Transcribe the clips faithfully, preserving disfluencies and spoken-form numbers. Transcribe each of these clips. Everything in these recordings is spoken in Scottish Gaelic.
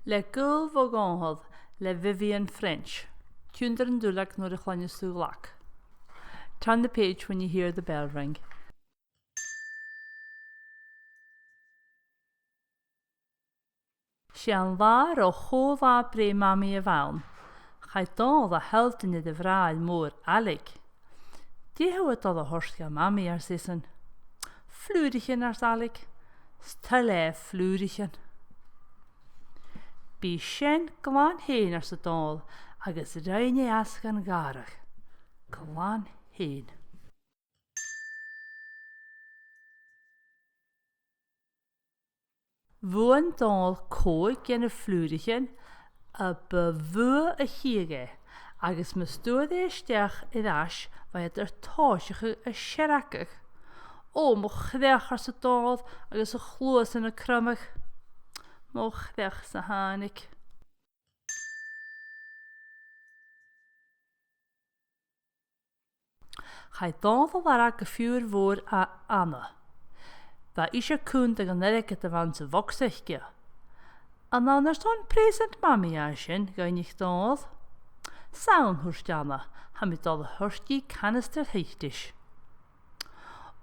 Le Gaol bho Dhòmhnall le Vivian French. Tionndaidh an duilleag nuair a chluinneas tu an glag. Turn the page when you hear the bell ring. 'S e an latha ro cho-là-breith Mamaidh a bh' ann. Chaidh Dòmhnall a shealltainn air a bhràthair mòr Ailig. "Dè tha thu a' dol a thoirt do Mhamaidh?" ars esan. "Flùraichean," ars Ailig. "'S toil leatha flùraichean." "Bidh sin glan fhèin," arsa Dòmhnall, agus rinn e às dhan ghàrradh. Glan fhèin. Bhuain Dòmhnall còig de na flùraichean a bu mhotha a chitheadh e, agus mus d' fhuair e a-steach air ais, bha iad air tòiseachadh a' seargadh. "Ò, mo chreach," arsa Dòmhnall agus a chluasan a' cromadh. "Mo chreach," 's a thàinig. Chaidh Dòmhnall a lorg a phiuthar mhòr, Anna. Bha ise a' cunntadh an airgid a bh' anns a' bhogsa aice. "An ann airson preusant Mamaidh a tha sin?" dh'fhaighnich Dòmhnall. "'S ann," thuirt Anna, "tha mi a' dol a thoirt dhi canastair thuitis."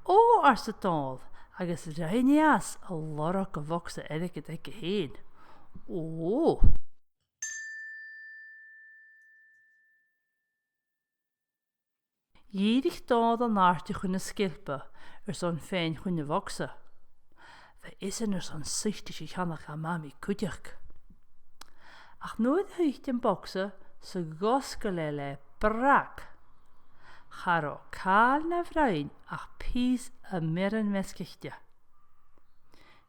"Ò," arsa Dòmhnall, agus rinn e às a lorg a' bhogsa airgid aige fhèin. "Ò." Dhìrich Dòmhnall an-àirde chun na sgeilpe airson faighinn chun a' bhogsa. Bha esan airson suiteis a cheannach do Mhamaidh cuideachd. Ach nuair a thuit am bogsa 's a dh'fhosgail e le brag, cha robh càil na bhroinn ach pìos a' mhioran measgaichte.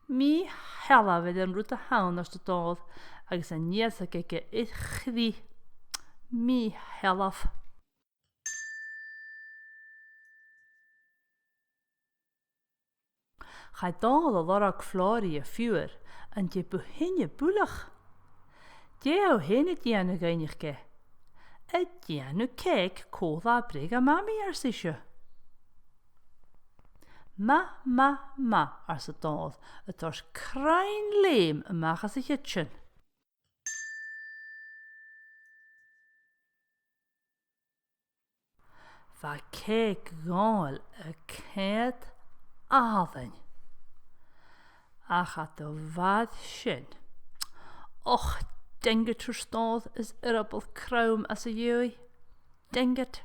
"Mì-shealbh air an rud a th' ann," arsa Dòmhnall agus an iasg aige air chrith. "Mì-shealbh." Chaidh Dòmhnall a lorg Flòraidh, a phiuthar, "An e bu shine buileach?" "Dè tha thu fhèin a' dèanamh?" dh'fhaighnich e. "A' dèanamh cèic co-là-breith do Mhamaidh," ars ise. "Math, math, math," arsa Dòmhnall, a' toirt cruinn-leum a-mach às a' chidsin. Bha cèic Dhòmhnaill a' coimhead àlainn. Ach cha do mhair sin. "Och, dang it," thuirt Dòmhnall is earball crom às a dhèidh. "Dang it."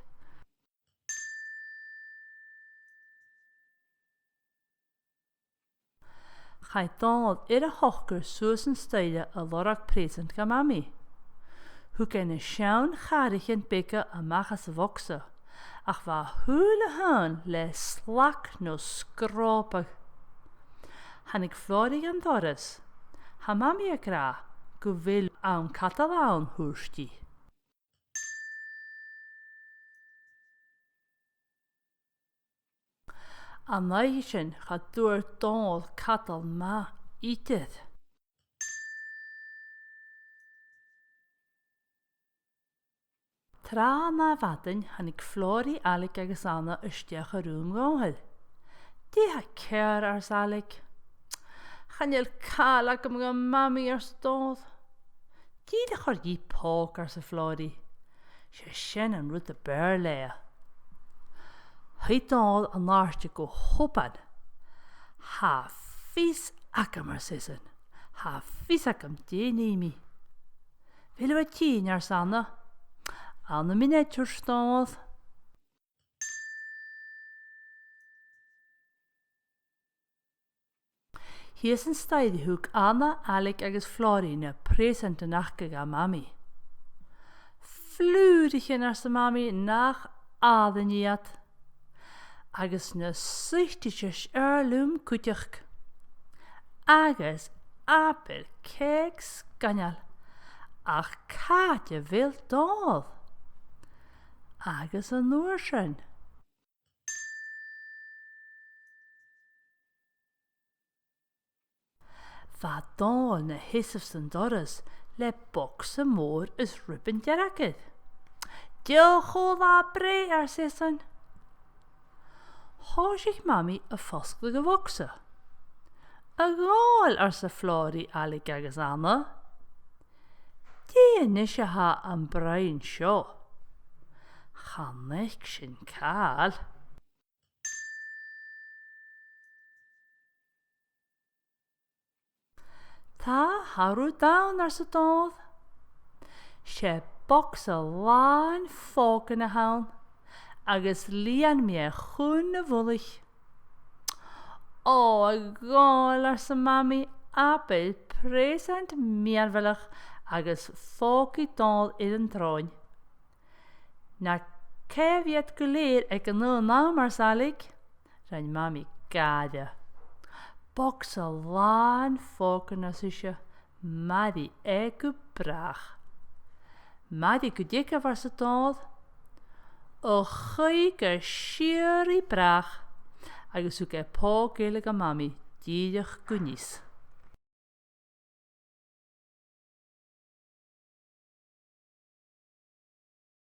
Chaidh Dòmhnall air a shocair suas an staidhre a lorg preusant do Mhamaidh. Thug e na seann chàraichean beaga a-mach às a' bhogsa, ach bha a h-uile h-aon le slag no sgròbadh. Thàinig Flòraidh gun doras. "Tha Mamaidh ag ràdh gu bheil àm cadail ann," thuirt i. An oidhche sin cha d' fhuair Dòmhnall cadal math idir. Tràth na mhadainn thàinig Flòraidh, Ailig agus Anna a-steach a rùm Dhòmhnaill. "Dè tha ceàrr?" ars Ailig. "Chan eil càil agam do Mhamaidh," arsa Dòmhnall. "Dìreach thoir dhi pòg," arsa Flòraidh. "'S e sin an rud a b' fheàrr leatha." Shuidh Dòmhnall an-àirde gu h-obann. "Tha fios agam," ars esan. "Tha fios agam dè nì mi." "A bheil thu a' tighinn?" ars Anna. "Ann a mionaid," thuirt Dòmhnall. Shìos an staidhre thug Anna, Ailig agus Flòraidh na preusantan aca do Mhamaidh. "Flùraichean," arsa Mamaidh, "nach àlainn iad. Agus na suiteis as fheàrr leam cuideachd. Agus abair cèic sgoinneil. Ach càit a bheil Dòmhnall?" Agus an uair sin bha Dòmhnall na sheasamh san doras le bogsa mòr is rioban dearg air. "Deagh cho-là-breith," ars esan. Thòisich Mamaidh a' fosgladh a' bhogsa. "A Dhòmhnaill," arsa Flòraidh, Ailig agus Anna. A-nis a tha am broinn seo. Chan fhaic sinn càil. Tha, tha rud ann, arsa Dòmhnall. 'S e bogsa làn phògan a th' ann, agus lìon mi e chun a' mhullaich. Ò, a Dhòmhnaill, arsa Mamaidh, abair preusant mìorbhaileach agus phòg i Dòmhnall air an t-sròin. Na caitheamh iad gu lèir aig an aon àm, ars Ailig. Rinn Mamaidh gàire. Bogsa làn phògan, ars ise, mairinn e gu bràth. Mairinn gu dearbh, arsa Dòmhnall. A chaoidh gu sìorraidh bràth, agus thug e pòg eile do Mhamaidh dìreach gu nis.